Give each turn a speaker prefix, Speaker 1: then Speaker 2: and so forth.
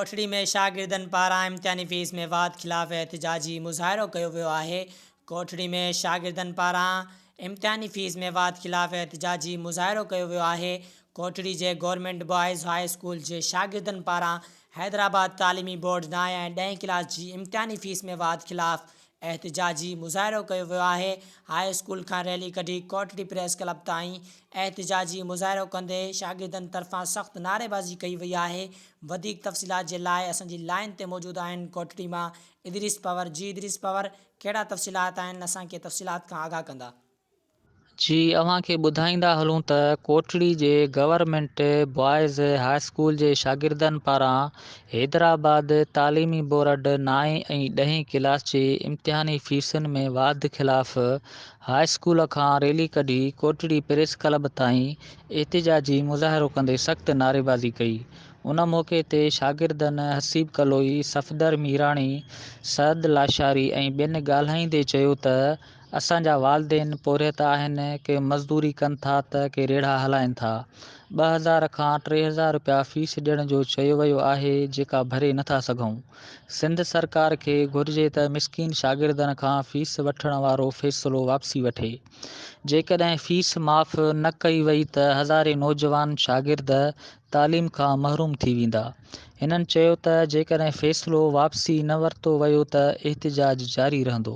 Speaker 1: ڪوٽڙي ۾ شاگردن پاران امتحاني فيس ۾ واڌ خلاف احتجاجي مظاهرو ڪيو ويو آهي. ڪوٽڙي ۾ شاگردن پاران امتحاني فيس ۾ واڌ خلاف احتجاجي مظاهرو ڪيو ويو آهي. ڪوٽڙي جي گورنمينٽ بوائز هاء اسڪول جي شاگردن پاران حيدرآباد تعليمي بورڊ نائين ۽ ڏهين ڪلاس جي امتحاني فيس ۾ واڌ خلاف احتجاجي مظاهرو ڪيو ويو آهي. هاء اسڪول کان ريلي ڪڍي ڪوٽڙي پريس ڪلب تائين احتجاجي مظاهرو ڪندي شاگردن طرفان سخت نعريبازي ڪئي وئي آهي. وڌيڪ تفصيلات جي لاء اسان جي لائين تي موجود آهن ڪوٽڙي مان ادريس پنهور جي ادريس پنهور ڪهڙا تفصيلات آهن اسان کي تفصيلات کان آگاهه ڪندا.
Speaker 2: جي اوهان کي ٻڌائيندا هلون ته ڪوٽڙي جي گورنمينٽ بوائز هاء اسڪول جي شاگردن پاران حيدرآباد تعليمي بورڊ نائين ۽ ڏهين ڪلاس جي امتحاني فيسن ۾ واڌ خلاف هاء اسڪول کان ريلي ڪڍي ڪوٽڙي پريس ڪلب تائين احتجاجي مظاهرو ڪندي سخت نعريبازي ڪئي ان موقعي تي شاگردن حسيب ڪلوئي، صفدر ميراڻي، سعد لاشاري ۽ ٻين ڳالهائيندي چيو ته اسان جا والدين پورهيت آهن، ڪي مزدوري ڪن ٿا ته ڪي ريڙها هلائين ٿا. 2000 کان 3000 رپيا فيس ڏيڻ جو چيو ويو آهي جيڪا ڀري نٿا سگهون. سنڌ سرڪار کي گهرجي ته مسڪين شاگردن کان فيس وٺڻ وارو فيصلو واپسي وٺي. جيڪڏهن فيس معاف نه ڪئي وئي ته هزارين نوجوان شاگرد تعليم کان محروم ٿي ويندا. هنن چيو ته جيڪڏهن فيصلو واپسي نه ورتو ويو ته احتجاج جاري رهندو.